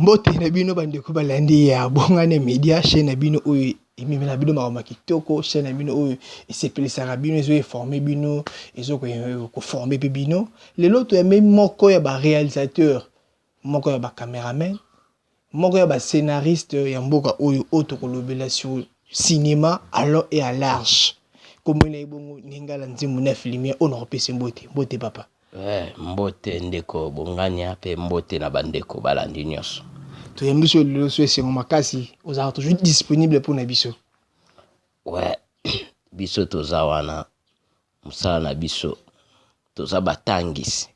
Mbote na bino bandeko balandi ya Bongane Media, chaîne na bino oyo ememela bino makambo ya kitoko, chaîne na bino oyo esepelisaka bino, ezo informer bino, ezo ko former pe bino. Lelo toyambi moko ya ba réalisateur, moko ya ba cameraman, moko ya ba scénariste ya mboka oyo oyo tokolobela sur cinéma à long et à large. Kombo na ye bongo Nengala Nzembo 9 Lumière oyo nakopesa mbote. Mbote papa. Eh, mbote ndeko Bongania pe mbote na bandeko balandi nyonso. Toyambi biso lelo so esengo makasi, ozalaka toujours disponible mpo na biso. Ouais, biso toza wana, mosala na biso toza batangisi,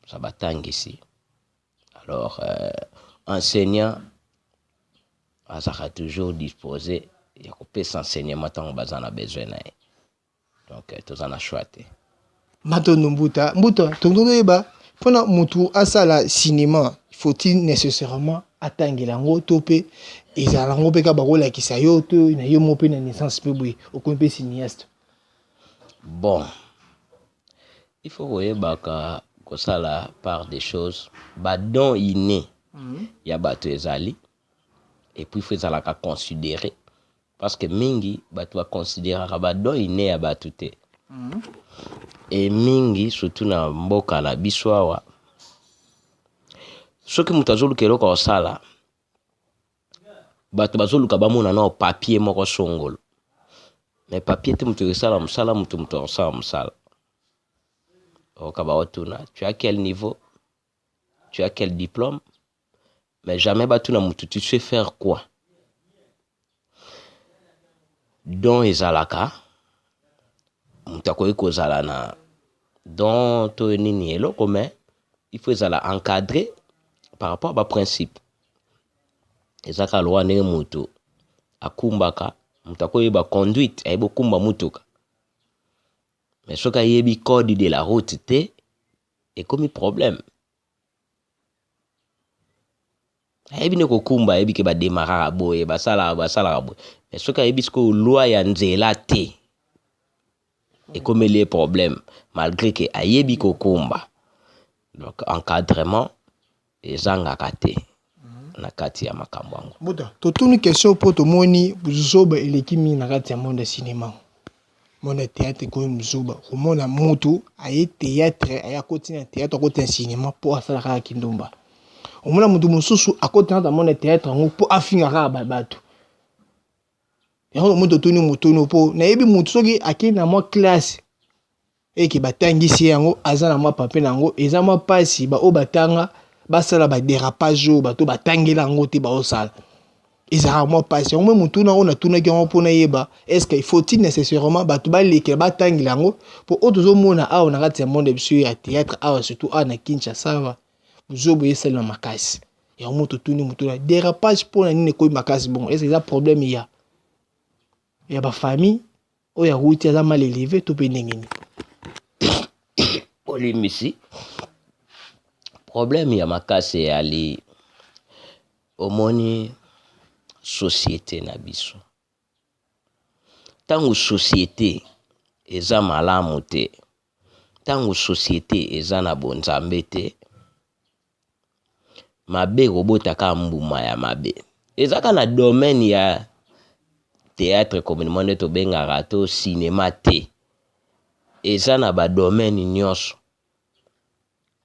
toza batangisi. Alors euh, enseignant azalaka toujours disposé ya kopesa enseignement ntango baza na besoin na ye. Donc euh, toza na choix te. Matondo mbuta mbuta tolingi toyeba mpona mutu asala cinéma faut-il nécessairement atangela yango to mpe ezala yango mpe kaka bakolakisa yo to na yo moko mpe na naissance mpe boye okomi mpe cinéaste? Bon, il faut koyebaka kosala part des choses, ba don inné ya bato ezali, et puis faut ezalaka considéré parce que mingi bato baconsidéraka ba don inné ya bato te. E mingi surtout na mboka na biso awa, soki moto azoluka eloko ya kosala, bato bazoluka bamona nao papier moko songolo, mais papier te moto ekosala mosala, moto moto akosala mosala. Oyoka baotuna tu as quel niveau, tu as quel diplôme, mais jamais batuna motu tu sais faire quoi. Don ezalaka, moto akoki kozala na don to nini eloko, mais il faut ezala encadré par rapport à ba principe. Eza kaka lokola ndenge moto akumbaka, moto akoyeba conduite, ayebi okumba motuka, mais soki ayebi code de la route te, ekomi problème. Ayebi nde kokumba, ayebi ke bademaraka boye, basalaka basalaka boye, mais soki ayebi sikoyo loi ya nzela te, ekomeli ye problème malgré ke ayebi kokumba. Donc encadrement ezangaka te na kati ya makambo yango. Mbuta, totuni question mpo tomoni buzoba eleki mingi na kati ya monde ya cinéma, monde ya théâtre ekomi buzoba. Komona mutu aye théâtre, aye akoti na théâtre, akoti na cinéma mpo asala kaka kindumba. Omona mutu mosusu akoti na monde ya théâtre yango mpo afinga kaka bato. Yango tomoni totuni motuni mpo nayebi mutu soki akei na mwa classe eke batangisi ye yango, aza na mwa papier na yango, eza mwa mpasi baoyo batanga basala ba dérapage oyo bato batangela yango te baosala, ezalaka mwa mpasi. Yango mpe motuna oyo natunaki yango mpo nayeba est ce que faut-il nécessairement bato balekela batangela yango, mpo oyo tozomona awa na kati ya monde ya biso ya théâtre awa, surtout awa na Kinshasa awa, buzoba esalema makasi. Yango mo totuni motuna dérapage mpona nini ekomi makasi bongo, est ce que eza problème ya ba famille oyo awuti aza mal élevé to mpe ndenge nini? Olimbisi, problème ya makasi eyali, omoni société na biso, ntango société eza malamu te, ntango société eza na bonzambe te, mabe ekobotaka mbuma ya mabe. Eza kaka na domaine ya théâtre communément nde tobengaka to cinéma te, eza na ba domaine nyonso.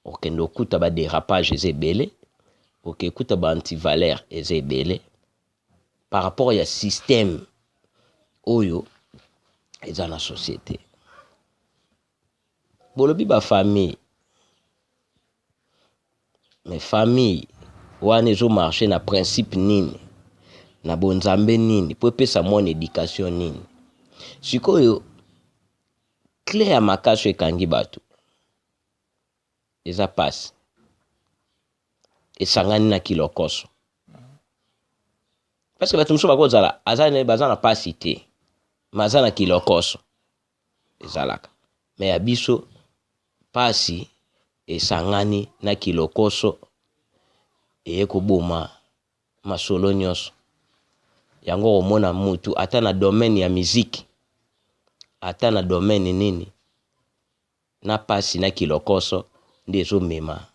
Okende okuta ba dérapage eza ebele, okekuta ba antivaleur eza ebele par rapport ya système oyo eza na société. Bolobi ba famille, mais famille wana ezomarche na principe nini, na bonzambe nini, po epesa mwana éducation nini? Sikoyo clé ya makasi ekangi bato eza pasi, esangani na kilokoso. Parce que bato mosusu bakozala aza baza na pasi te, mais aza na kilokoso ezalaka. Mais ya biso pasi esangani na kilokoso eye koboma masolo nyonso. Yango komona mutu ata na domaine ya musique, ata na domaine nini, na pasi na kilokoso nde ezomema.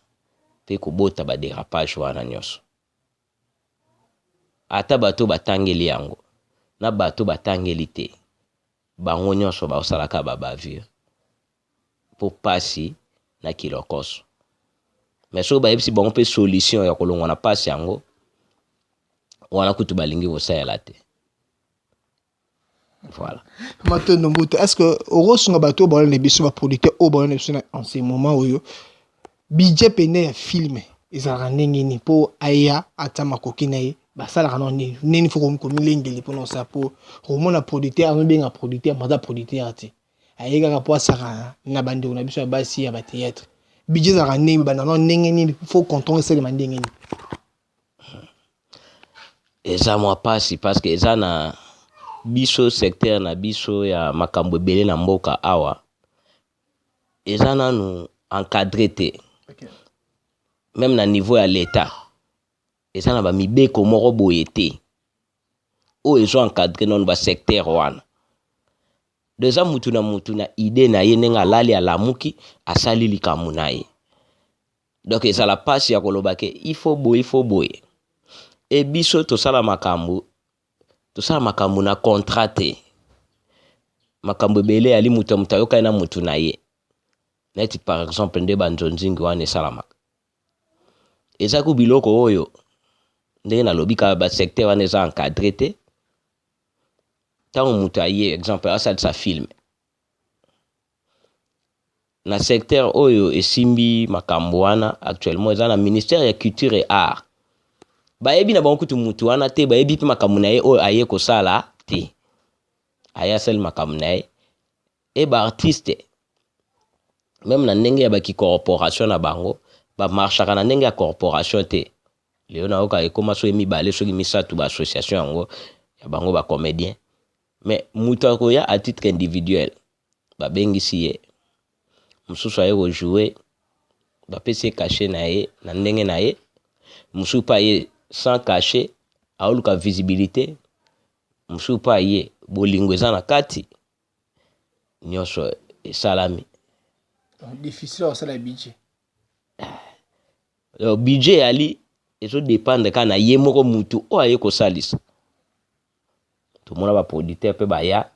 Mpe kobota ba derapage wana nyonso. Ata bato batangeli yango na bato batangeli te, bango nyonso baosalaka ba bavure mpo pasi na kilokoso. Mais soki bayebisi bango mpe solution ya kolongwa na pasi yango wana, kutu balingi kosalela te. Voilà. Matondo mbuta. Est ce que okosunga bato oyo baolanda biso, baproducteur oyo baolanda biso na en ce moment oyo, budget pene ya film ezalaka ndenge nini mpo aya ata makoki na ye? Basalaka nao nini nini? Fo komilengeli mpona kosala, mpo komona producteur azobenga producteur, maza producteur te, aye kaka mpo asaka na bandeko na biso ya basi ya bathéâtre. Budget ezalaka ndenge banda nao ndenge nini? Fo contrat esalema ndenge nini? Eza mwa mpasi parce que eza na biso secteur na biso ya makambo ebele na mboka awa eza nanu encadré te. Même na niveau ya l'État, eza na bamibeko moko boye te oyo ezo encadre nanu basecteur wana. Donc eza mutu na mutu na idée na ye, ndenge alali alamuki, asali likambo na ye. Donc ezala mpasi ya koloba ke il faut boye, il faut boye. E biso tosala makambo, tosala makambo na contrat te. Makambo ebele yali moto ya moto ayokani na motu na ye. Neti par exemple nde banzonzingi wana esalamaka, eza ku biloko oyo ndenge nalobi kaka, basecteur wana eza encadré te. Ntango moto aye, exemple, asalisa film na secteur oyo esimbi makambo wana, actuellement eza na ministère ya Culture et Art. Bayebi na bango kutu mutu wana te, bayebi mpe makambo na ye oyo aye kosala te. Aye asali makambo na ye. E baartiste, même na ndenge ya baki corporation na bango, bamarchaka na ndenge ya corporation te. Lelo nayoka ekóma soki mibale, soki misato, baassociation yango ya bango bacomédien. Mais moto akoya à titre individuel, babengisi ye, mosusu aye kojouer, bapesi ye cachet na ye na ndenge na ye. Mosusu mpe aye sans cachet, aoluka visibilité. Mosusu mpe aye, bolingo eza na kati, nyonso esalami. Difficile kosala budget. Donc budget eyali ezodépendre kaka na ye moko mutu oyo aye kosalisa. Tomona baproducteur mpe baya,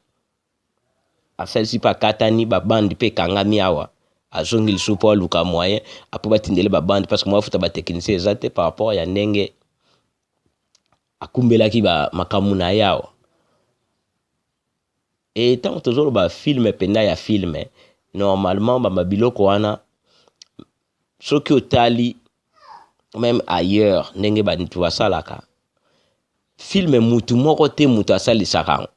asalisi mpe akatani, babandi mpe ekangami awa, azongi lisusu mpo aluka moyen apo batindele babandi, parce que mwa afuta batechnicien eza te par rapport ya ndenge akumbelaki makambo na ye awa. E ntango tozoloba film mpenza ya film, normalement bamba biloko wana, soki otali même ailleurs ndenge bato basalaka film, mutu moko te mutu asalisaka yango,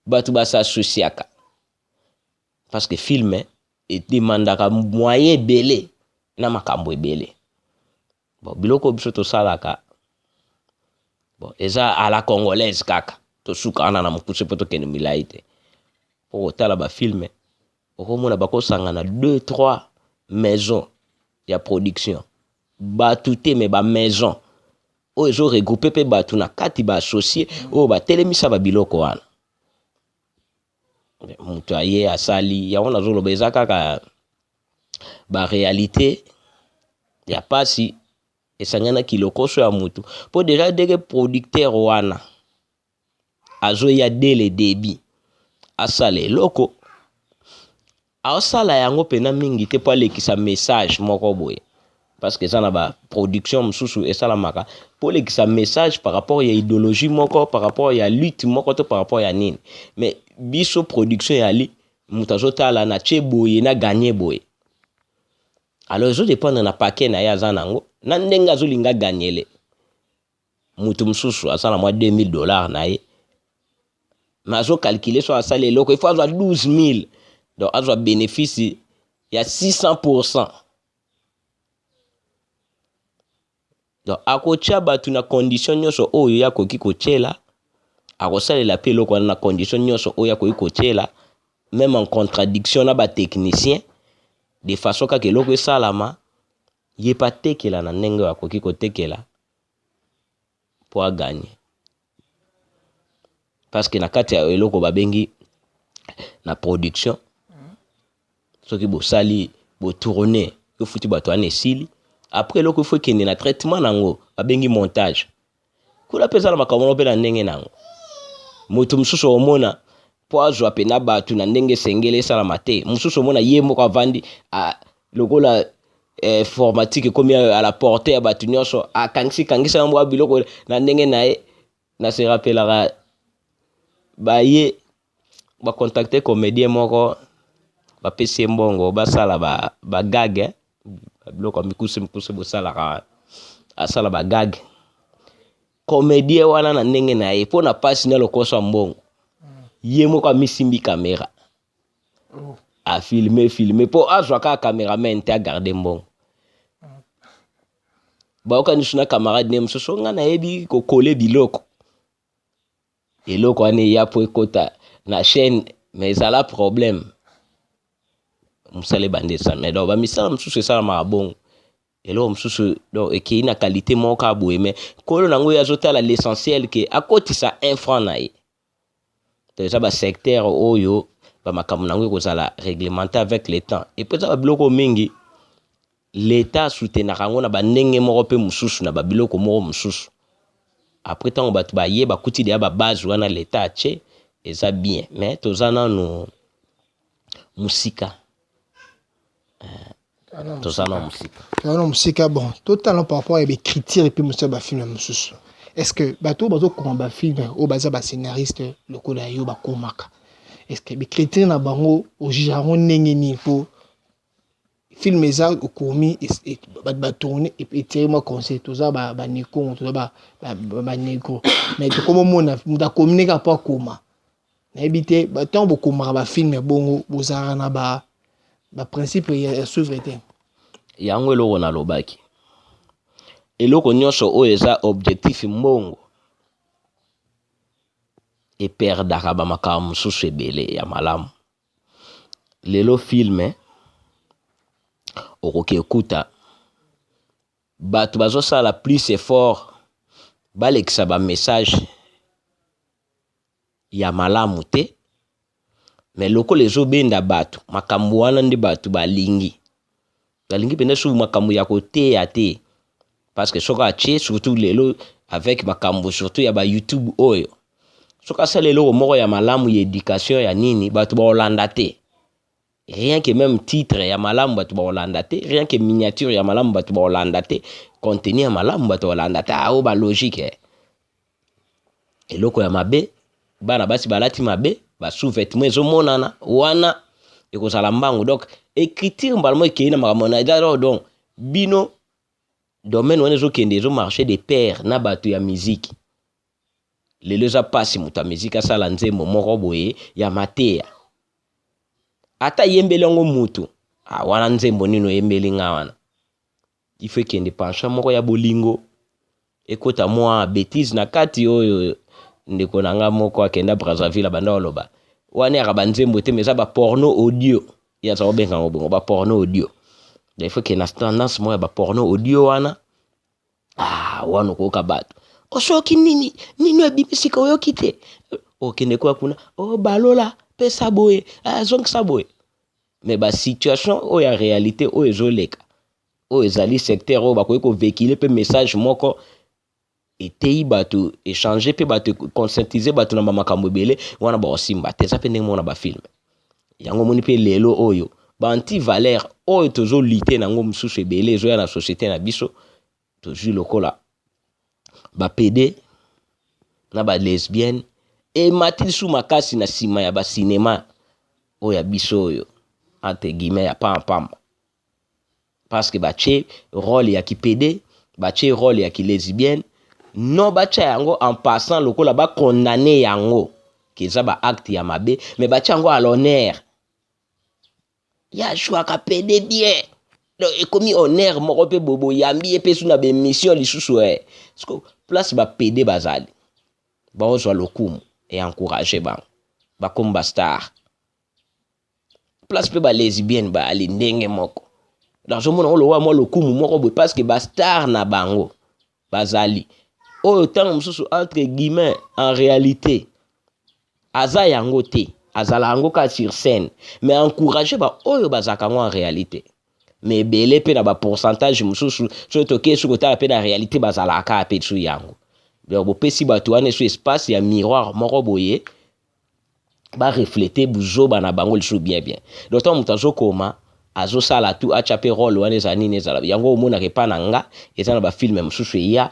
bato basasosiaka, parce que film edemandaka moyen ebele na makambo ebele. Bon, biloko biso tosalaka, bon, eza à la congolaise kaka. Tosuka wana na mokuse mpo tokende milai te. Mpo kotala bafilm, okomona bakosangana 2 3 maison ya production, bato te, me bamaison oyo ezoregroupe mpe bato na kati, baassocié oyo batelemisa babiloko wana. Moto aye asali yango, nazoloba eza kaka baréalité ya pasi esanganaki lokoso ya motu, mpo déjà ndenge producteur wana azoya dès le début asala eloko, aosala yango mpena mingi te mpo alekisa message moko boye, parce que eza na baproduction mosusu esalamaka mpo olekisa message par rapport ya idéologie moko, par rapport ya lutte moko, to par rapport ya nini. Mais biso production eyali moto azotala na tie boye na ganye boye. Alors ezodépendre na paquet na ye aza nango, na ndenge azolinga ganyele. Moto mosusu aza na mwa 2000 $ na ye, mais azocalculer so asali eloko, il faut azwa 12 000, donc azwa bénéfice ya 600. Donc akotia bato na condition nyonso oyo ye akoki kotiela, akosalela mpe eloko wana na condition nyonso oyo akoki kotiela, même en contradiction na batechnicien, de façon kaka eloko esalama, ye mpe atekela na ndenge oyo akoki kotekela mpo aganye. Parce que na kati ya eloko babengi na production, soki bosali, botourne, yofuti bato wana, esili. Après eloko ifo ekende na traitement nango, babengi montage. Kuna mpe eza na makambo mpe na ndenge nango. Moto mosusu omona mpo azwa mpena bato na ndenge esengeli esalama te. Mosusu omona ye moko avandi lokola informatique ekomi à la portée ya bato nyonso, akangisi kangisa yango biloko na ndenge na ye. Na se rappelaka baye bacontacte comédien moko, bapesi ye mbongo basala bagag, ba biloko ya mikuse mikuse bosalaka, asala bagag. Comédien wana na ndenge na ye, mpo na mpasi na lokoso ya mbongo, ye moko amisimbi caméra, afilme filme mpo azwa kaka cameraman te, agarde mbongo. Bayoka nyonso na camarade ne mosusu, nga nayebi kokole biloko, eloko wana eya mpo ekota na chaîne, mais ezala problème, mosala ebanda esala. Donc bamisala mosusu esalamaka bongo, eloko mosusu donc ekei na qualité moko kaka boye, mais nkolo nango oyo azotala l'essentiel ke akotisa un franc na ye. To eza basecteur oyo bamakambo nango ekozala réglementé avec le temps. Et puis eza babiloko mingi l'État asoutenaka yango na bandenge moko mpe mosusu, na babiloko moko mosusu. Après ntango bato baye bakuti deya babase wana l'État atie, eza bien, mais toza nanu mosika, toza na mosika. Toza na mosika. Bon, totala par rapport ya baécriture epe mosusu ya bafilm mosusu. Est ce que bato oyo bazokoma bafilm, oyo baza bascénariste lokola yo, bakomaka, est ce que baécriture na bango ojuge yango ndenge nini? Mpo film eza okomi, bato batourne, etire mwa conseil, toza banekongo, toza banégro, mais tokomomona moto akomi ndenge apo akoma, nayebi te. Ntango bokomaka bafilm ya bongo, bozalaka na baprincipe ya suivre te? Yango eloko nalobaki, eloko nyonso oyo eza objectif mbongo eperdaka bamakambo mosusu ebele ya malamu. Lelo film okoki ekuta bato bazosala plus effort balekisa bamessage ya malamu te, mais lokola ezobenda bato, makambo wana nde bato balingi. Balingi mpenza su makambo ya koteya te, parce que soki atie, surtout lelo avec makambo surtout ya baYouTube oyo, soki asala eloko moko ya malamu ya éducation ya nini, bato bakolanda te. Rien que même titre ya malamu, bato bakolanda te. Rien que miniature ya malamu, bato bakolanda te. Contenu ya malamu, bato bakolanda te. Aoyo balogique, eloko ya mabe, bana basi balati mabe, basous-vêtement ezomonana wana, ekozala mbangu. Donc écriture mbala moko ekei na makambo na. Donc bino domaine wana ezokende, ezomarche de pair na bato ya miziki. Lelo eza mpasi moto ya miziki asala nzembo moko boye ya mateya, ata yembeli yango mutu, ah, wana nzembo nini oyembeli nga wana? Ifo ekende penchant moko ya bolingo, ekota mwa bétise na kati. Oyo ndeko na nga moko akenda Brazzaville, abanda oloba wana yaka banzembo te, mais eza baporno audio, ye aza kobenga yango bongo, baporno audio. Donc il faut kende na tendance moko ya baporno audio wana. Ah, wana okoyoka bato osoki nini nini ebimisika, oyoki te, okende kwa kuna, o balola pesa boye, azongisa boye. Mais basituation oyo ya réalité oyo ezoleka, oyo ezali secteur oyo bakoki kovéhiculer mpe message moko eteyi bato, échange mpe bato, conscientiser bato na bamakambo ebele wana, bakosimba te. Eza mpe ndenge moko na bafilm yango. Omoni mpe lelo oyo baanti-valeur oyo tozolutter nango mosusu ebele ezoya na société na biso, tozwi lokola bapédé na balesbienne, emati lisusu makasi na nsima ya basinema oyo ya biso oyo, entre guillemets, ya pampamba, parce que batie rôle ya kipédé, batie rôle ya kilesbienne. Non, batia yango en passant lokola bakondane yango ke eza baacte ya mabe, mais batia yango à l'honneur, ya jouaka pédé bien. Donc ekomi honneur moko mpe boye, boyambi ye mpe su na bémission lisusu. Parce que place bapédé bazali, baozwa lokumu e encourage bango, bakomi bastar. Place mpe balesbienne baali ndenge moko, nazomona ngo lokola mwa lokumu moko boye, parce que bastar na bango bazali oyo ntango mosusu, entre guillemets, en réalité aza yango te, azala yango kaka sur scène, mais encourage baoyo bazalaka yango en réalité. Mais ebele mpe na bapourcentage mosusu, soki tokei soki kotala mpe na réalité, bazalaka kaka mpe su yango. Donc bopesi bato wana esu espace ya miroir moko boye, barefléter buzoba na bango lisusu bien bien. Donc ntango moto azokoma, azosala tu atya mpe rôle wana, ezala nini, ezala yango. Omonaka epa na nga, eza na bafilm mosusu eya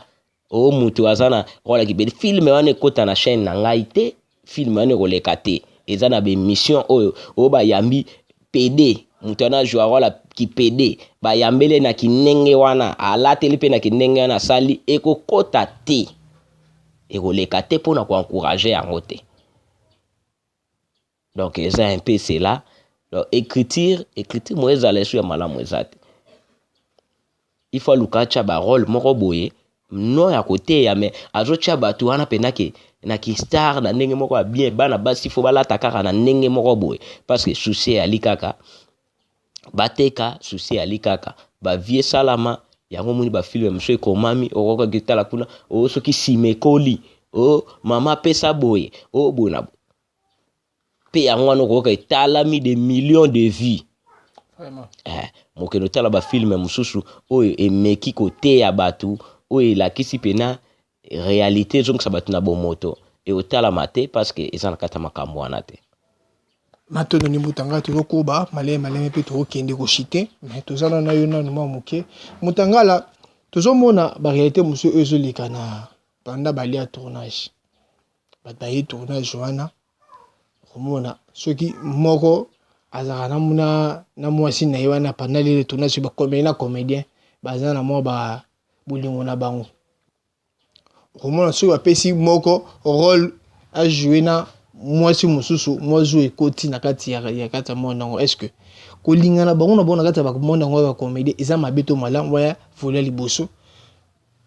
o moto aza na rôle ya kibeli, film wana ekɔta na chaîne na ngai te, film wana ekoleka te. Eza na baémission oyo oyo bayambi PD, moto wana azwa rôle ya kipédé, bayambeli na kinenge wana, alateli mpe na kindenge wana, asali, ekokɔta te, ekoleka te, mpona koencourager yango te. Donc eza un peu cela. Donc écriture mo ezala esu ya malamu eza te. Il faut aluka atya barôle moko boye no ya koteya, mais azotya bato wana mpenza ke na kistar na ndenge moko ya bien. Bana basi fo balata kaka na ndenge moko boye, parce que souci eyali kaka bateka, souci eyali kaka bavie esalama. Yango moni bafilm mosusu ekomami, okokaki tala kuna o soki nsima ekoli o mama apesa boye o boye na boye mpe yango wana okoyoka etalami de millions de vues. Mokende otala bafilm mosusu oyo emeki koteya bato, oyo elakisi mpena réalité, ezongisa bato na bomoto, eotalama te, parce que eza na kati ya makambo wana te. Matondo ni Mutangala. Tozokoba maleme maleme mpe tokokende koshite, mais toza nano na yo nanu mwa moke. Mutangala, tozomona baréalité mosusu oyo ezoleka na pendant balia tournage. Bato baye tournage wana, komona soki moko azalaka na mwasi na ye wana pendant lele tournage, bacomédien na comédien baza na mwa bolingo na bango. Okomona soki bapesi moko rôle ajoue na mwasi mosusu, mwasi oyo ekoti na kati ya kati ya monde yango. Est ce que kolingana bango na bango na kati ya bamonde yango ya bacomédien eza mabe to malamu? Waya volet ya liboso.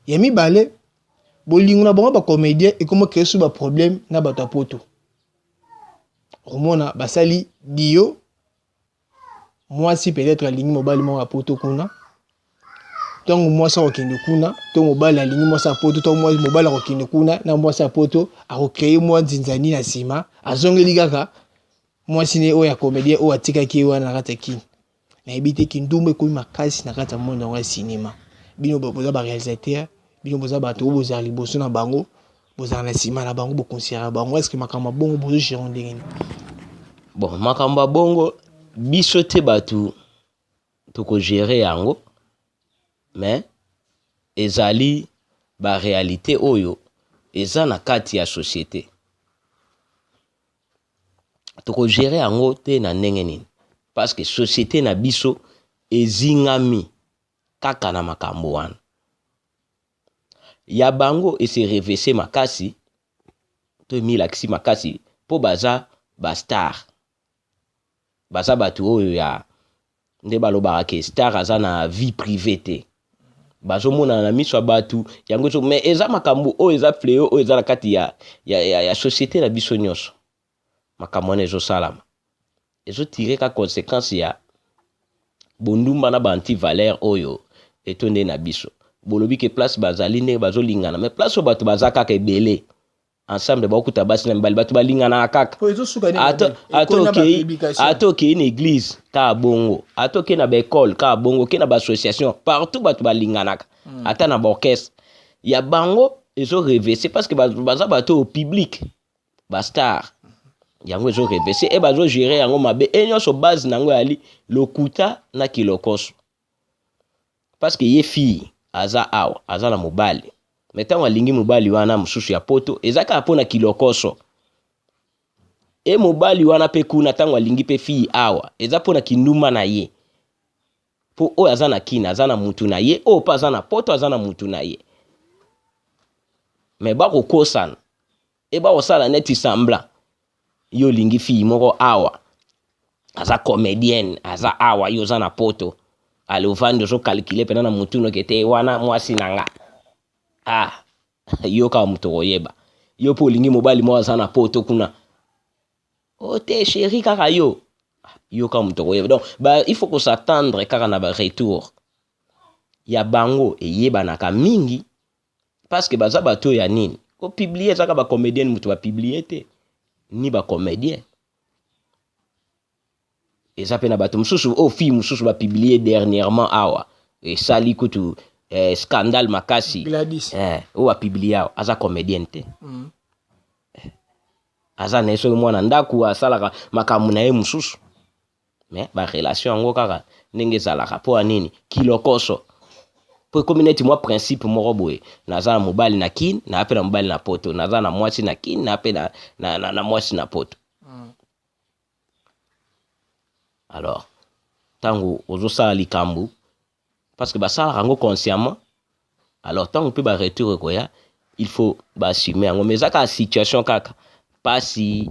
Ya mibale, bolingo na bango bacomédien ekoma créer so baproblème na bato ya poto. Okomona basali dio, mwasi peut-être alingi mobali moko ya poto kuna. Ntango mwasi akokende kuna, to mobali alingi mwasi ya poto, to mobali akokende kuna na mwasi ya poto, akocréer mwa nzinzani na nsima, azongeli kaka mwasi ne oyo ya comédien oyo atikaki ye wana na kati ya kini. Nayebi te, kindumba ekomi makasi na kati ya monde yango ya cinéma. Bino boza baréalisateur, bino boza bato oyo bozala liboso na bango, bozala na nsima na bango, boconsidérer bango. Est-ce makambo ya bongo bozogérer ndenge nini? Bon, makambo ya bongo, biso te bato tokogérer yango, mais ezali baréalité oyo eza na kati ya société. Tokogérer yango te na ndenge nini? Parce que société na biso ezingami kaka na makambo wana ya bango. Ese revese makasi to emilakisi makasi mpo baza bastar, baza bato oyo ya nde balobaka ke star aza na vie privée te, bazomonana na miso ya bato yango so. Mais eza makambo oyo eza fléau oyo eza na kati ya société na biso nyonso. Makambo wana ezosalama, ezotirer ka conséquence ya bondumba na baantivaleur oyo etonde na biso. Bolobi ke place bazali ndenge bazolingana, mais place oyo bato baza kaka ebele ensemble, bakokuta basi na mibali, bato balinganaka kaka. Ata okei na église kaka bongo, ata okei na baécole kaka bongo, okei na baassociation, partout bato balinganaka. Ata na baorchestre ya bango ezoreverser, parce que baza bato oyo public, bastar, yango ezoreverser e bazogérer yango mabe. E nyonso base nango yali lokuta na kilokoso, parce que ye fille aza awa, aza na mobali, mais ntango alingi mobali wana mosusu ya poto, eza kaka mpo na kilokoso. E mobali wana mpe kuna, ntango alingi mpe fille awa, eza mpo na kindumba na ye, mpo oyo aza na kina aza na mutu na ye, oyo mpe aza na poto aza na mutu na ye. Mais bakokosana e bakosala neti semblant. Yo olingi fille moko awa, aza comédienne, aza awa, yo oza na poto, ale ovandi, ozocalculer mpena na mutu noke te wana mwasi na nga. Ah, yo kaka moto koyeba. Yo mpo olingi mobali moko aza na poto kuna, o te chéri, kaka yo, yo kaka moto koyeba. Donc ba, il faut kos'attendre kaka na baretour ya bango eyebanaka mingi, parce que baza bato ya nini kopublier. Ezaka bacomédienne moto bapublier te, ni bacomédien. Eza mpe na bato mosusu oyo fille mosusu bapublie dernièrement awa, esali kutu scandale makasi. Gladys. Oyo bapublie awa aza comédienne te. Aza na ye soki mwana ndako, asalaka makambo na ye mosusu, mais barelation yango kaka ndenge ezalaka. Mpo ya nini kilokoso? Mpo ekomi neti mwa principe moko boye: naza na mobali na Kine, naa mpe na mobali na Poto, naza na mwasi na Kine, naa mpe na mwasi na Poto. Alors ntango ozosala likambo, parce que basalaka yango consciemment, alors ntango mpe baretour ekoya, il faut baassume yango. Mais eza kaka situation, kaka pasi.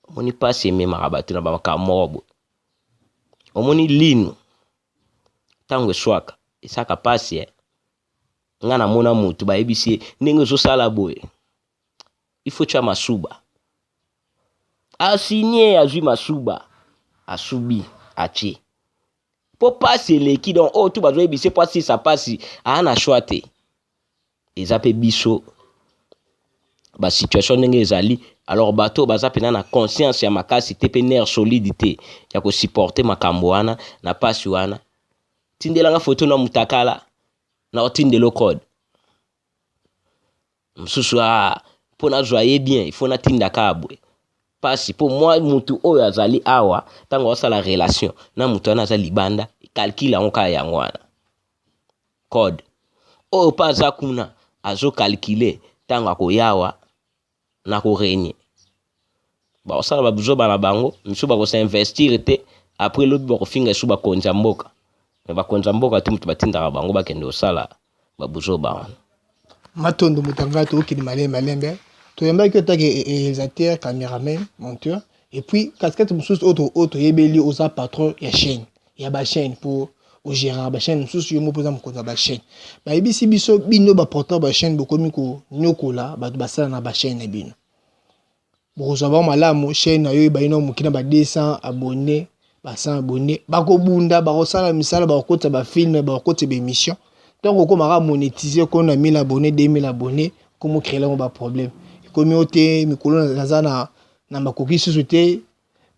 Omoni, pasi ememaka bato na bamakambo moko boye. Omoni linu, ntango eswaka, esaka pasi. Nga namona motu bayebisi ye ndenge ozosala boye, il faut tia masuba. Asigne, azwi masuba, asubi, atie, mpo pasi eleki. Donc oyo tu bazoyebisa mpo asisa pasi, aa na choix te. Eza mpe biso basituation ndenge ezali. Alors bato oyo baza mpena na conscience ya makasi te mpe nerf solide te ya kosupporter makambo wana na pasi wana, tindelanga foto na mutakala na otindela code mosusu. A mpo nazwa ye bien, il faut natinda kaka boye. Pasi mpo mwa mutu oyo azali awa, ntango azosala relation na mutu wana aza libanda, calcul yango kaka yango wana, code oyo mpe aza kuna azocalculer ntango akoyawa na korenier. Bakosala babuzoba na bango misusu, bakosinvestir te. Après lobi bakofinga esu bakonzi ya mboka. Mais bakonzi ya mboka te moto batindaka bango bakende kosala babuzoba wana. Matondo motanga. Tokokende malembe malembe. Toyambaki otake réalisateur, caméraman, monteur, et puis casquette mosusu oyo toyebeli, oza patron ya chaîne, ya bachaîne, mpo ogéraka bachaîne mosusu yo moko, mpoza mokonzi ya bachaîne. Bayebisi biso bino baporteur bachaîne bokomi konyokola bato basala na bachaîne na bino. Bokozwa bango malamu, chaîne na yo ebali na moki na ba 200 abonné, ba 100 abonné, bakobunda, bakosala misala, bakokotisa bafilm, bakokotisa baémission. Ntango okomaka monétise, kono na 1000 abonné, 2000 abonné, komo créer yango baproblème. Ekomi o te, mikolo naza na makoki susu te,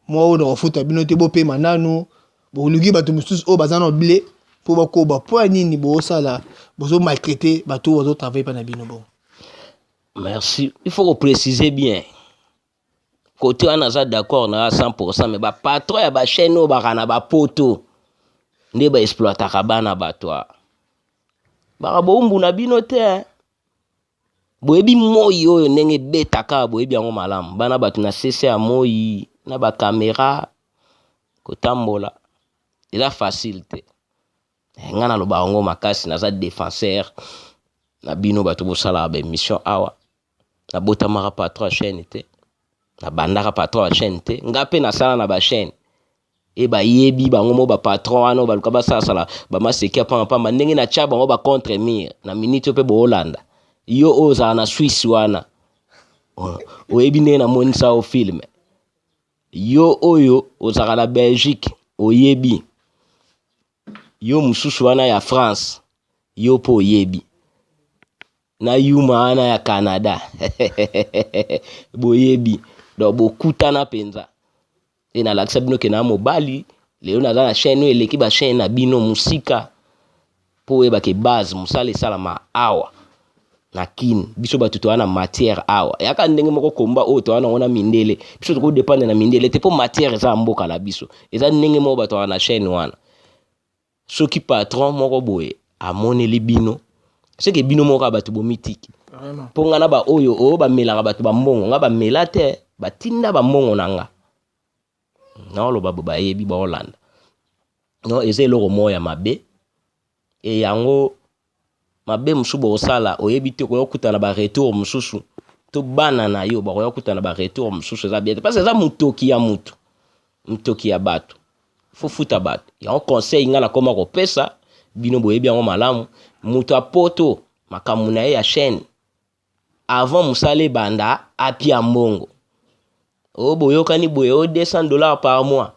mwa oyo nakofuta bino te, bopema nanu. Boluki bato mosusu oyo baza na ble mpo bakoba. Mpo ya nini bozosala, bozomaltraite bato oyo bazotravaille mpa na bino bongo? Merci. Il faut kopréciser bien côté wana, aza d'accord na 100, mais bapatron ya bachaîne oyo baka na bapoto nde baexploitaka bana bato a baka bowumbu na bino te. Boyebi moi oyo ndenge ebetaka, boyebi yango malamu. Bana bato na sese ya moi na bakamera kotambola eza facile te. Ngai naloba yango makasi, naza défenseur na bino bato bosalaka baémission awa. Nabotamaka patron ya chaîne te, nabandaka patron ya chaîne te. Nga mpe nasala na bachaîne e bayebi bango mo bapatron wana oyo baluka basalasala bamaseki ya pambapamba, ndenge natya bango bacontre mur na minute oyo. Mpe boolanda yo oyo ozala na Swisse wana, oyebi ndenge namonisa yo film. Yo oyo ozalaka na Belgique, oyebi. Yo mosusu wana ya France, yo mpo oyebi. Na yuma wana ya Canada, boyebi. Donc bokutana mpenza e nalakisa bino ke na mobali lelo naza na chaîne oyo eleki bachaîne na bino mosika, mpo oyebake base mosala esalama awa na Kine. Biso bato toza na matière awa, eyaka ndenge moko komba oyo toza nango na mindele. Biso tokodépendre na mindele te, mpo matière eza ya mboka na biso. Eza ndenge moko bato wana na chaîne wana, soki patron moko boye amoneli bino, seke bino moko ya bato bomitiki. Mpo nga na baoyo oyo bamelaka bato bambongo, nga bamela te, batinda bambongo na nga, naoloba bo bayebi baolanda. Non, eza eloko moko ya mabe. E yango mabe mosusu bokosala, oyebi te, okoya kokutana baretour mosusu to bana na yo bakoya kokutana baretour mosusu. Eza bien te, parce eza motoki ya mutu, motoki ya bato, fo futa bato yango. Conseil ngai nakoma kopesa bino, boyebi yango malamu, moto apoto makambo na ye ya chaîne, avant mosala ebanda, apia mbongo oyo boyokani boye, oyo 200 $ par mois,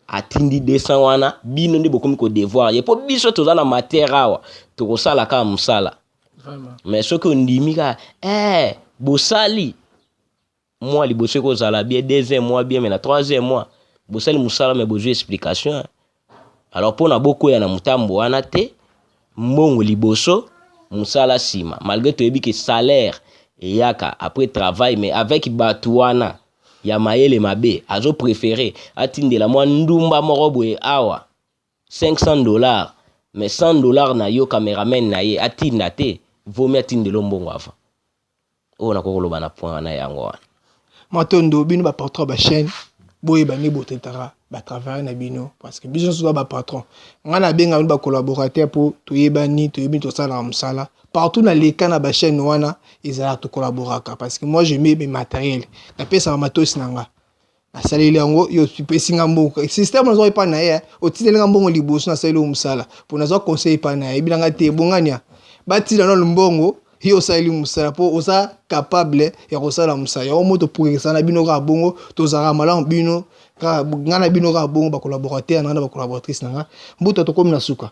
atindi 200 wana, bino nde bokomi kodevoir ye, mpo biso toza na matière awa, tokosala kaka mosala. Mais soki ondimi kaka bosali mwa liboso, ekozala bien, deuxième mois bien, mais na troisième mois Bosali mosala mais bozwi explication. Alors pona bokwea na mutambo wana te, mbongo liboso, mosala sima. Malgre toyebi ke salaire eyaka après travail, mais avec batu wana ya mayele mabe, azo preferer atindela mwa ndumba moko boye awa 500 $, mais 100 $ na yo cameraman na ye atinda te, vaut mieux atindela yo mbongo avant. Oyo nakoki koloba na point wana yango wana. Matondo bino ba patron ba chaîne, boyeba nde botraitaka ba travailleur na bino, parce que biso nyonso toza ba patron. Ngai nabenga bino ba collaborateur mpo toyebani, toyebi tosalaka mosala partout. Na leka na ba chaîne wana ezalaka tokolaboraka, parce que moi je mets mes matériel, napesaka matosi na nga, nasaleli yango. Yo opesi nga mbongo, système nazwa epai na ye, otindeli nga mbongo liboso nasaleli yo mosala, mpo nazwa conseil epai na ye. Yebi nanga te, ebongania batinda nano mbongo, yo osaleli mosala mpo oza capable ya kosala mosala yango. Mo toprogresa na bino kaka bongo, tozalaka malamu bino kaka ngai na bino kaka bongo, bacollaborateur na nga na bacollaboratrice na nga. Mbuta, tokomi na suka.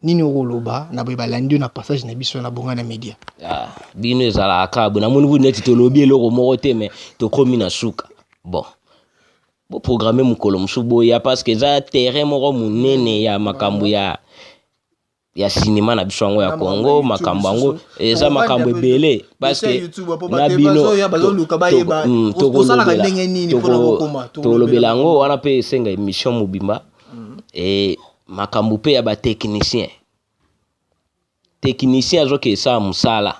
Nini okoloba na boye balandi yo na passage na biso na Bonga na Media? Ah, bino ezalaka kaka boye. Namoni kutu neti tolobi eloko moko te, mais tokomi na suka. Bon, boprogramme mokolo mosusu boya, parce que eza terrain moko monene ya makambo ya cinéma na biso yango ya Congo. Makambo yango eza makambo ebele, parce que na bino tolobela yango wana mpe esenga émission mobimba. E makambo mpe ya batechnicien, technicien azoki esala mosala,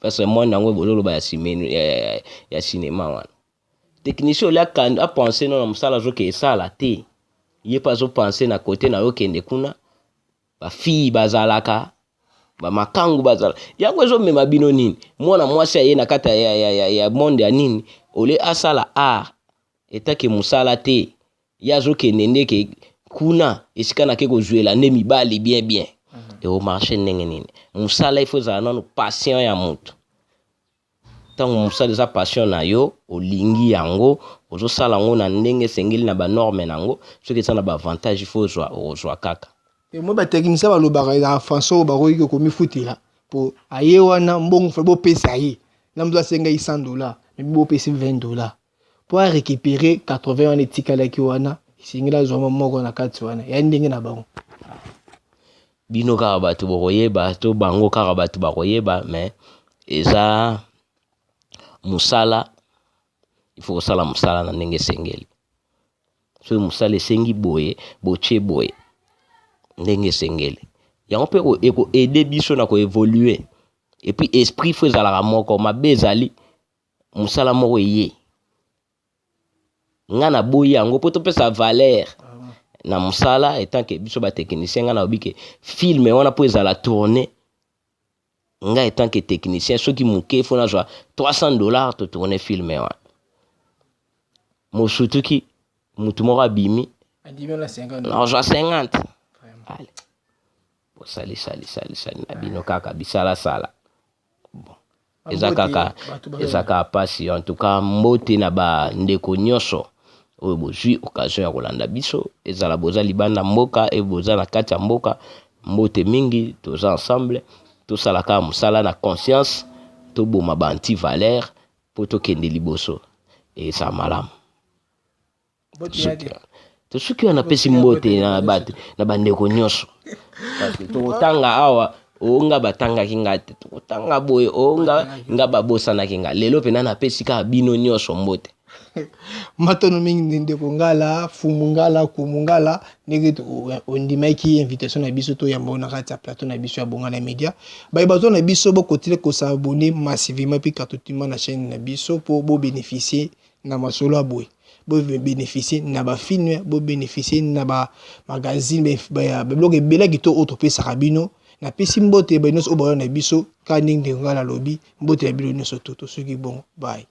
parce que mwana yango bozoloba ya cinéma wana, technicien olia apense no na mosala azoki esala te, ye mpe azopense na kote na yo. Kende kuna, bafille bazalaka, bamakangu bazala, yango ezomema bino nini? Mwana mwasi aye na kati ya monde ya nini, olie asala art etake mosala te, ye azokende ndeke kuna esika nake kozwela nde mibali bien bien. Ekomarche ndenge nini? Mosala ifo ezala nano passion ya moto. Ntango mosala eza passion na yo, olingi yango, ozosala yango na ndenge esengeli na banorme na yango. Soki eza na baavantage, ifo ozwa, okozwa kaka. Mo batechnicien balobaka ezaka façon oyo bakoki komifutela po aye wana mbongo fe bopesa ye na moto asengai 100 $, mais bopesi 20 $ po arécupérer 80 wana etikalaki wana, esengeli azwama moko na kati wana ya ndenge na bango. Bino kaka bato bokoyeba to bango kaka bato bakoyeba, mais eza mosala, il faut kosala mosala na ndenge esengeli. Soki mosala esengi boye, botie boye ndenge esengeli. Yango mpe ekoaide biso na koévolue. Et puis esprit fo ezalaka moko. Mabe ezali mosala moko eye nga naboyi yango mpo topesa valeur na mosala. Etant que biso batechnicien, nga nalobi ke film wana mpo ezala tourné, nga etant que technicien, soki moke fo nazwa 300 $ totourne film wana. Mosutuki mutu moko abimi, nazwa 50. Ale, bosali sali sali sali na bino kaka bisalasala. Bon, eza kaka mpasi. En tout cas, mbote na bandeko nyonso oyo bozwi occasion ya kolanda biso, ezala boza libanda mboka e boza na kati ya mboka, mbote mingi. Toza ensemble, tosala kaka mosala na conscience, toboma ba anti valeur mpo tokende liboso, eza malamu. Tosuki wana, napesi mbote na bato na bandeko nyonso, parce que tokotanga awa onga batangaki nga te, tokotanga boye onga nga babosanaki nga. Lelo mpena napesi kaka bino nyonso mbote. Matono mingi, ndeko Ngala, Fumu Ngala, Kumu Ngala, ndenge ondimaki invitation na biso toyamba na kati ya plateau na biso ya Bonga na Media. Baye bazwa na biso, bokotile kosabone massivement mpe gratuitement na chaîne na biso mpo bobénéficie na masolo ya boye, bobénéficie na bafilm, bobénéficie na bamagazine, babiloko ebele ya kitoko oyo topesaka bino. Napesi mbote baye nyonso oyo baoya na biso kaka ndenge ndeko Ngala alobi. Mbote ya bino nyonso to tosoki bongo, bye.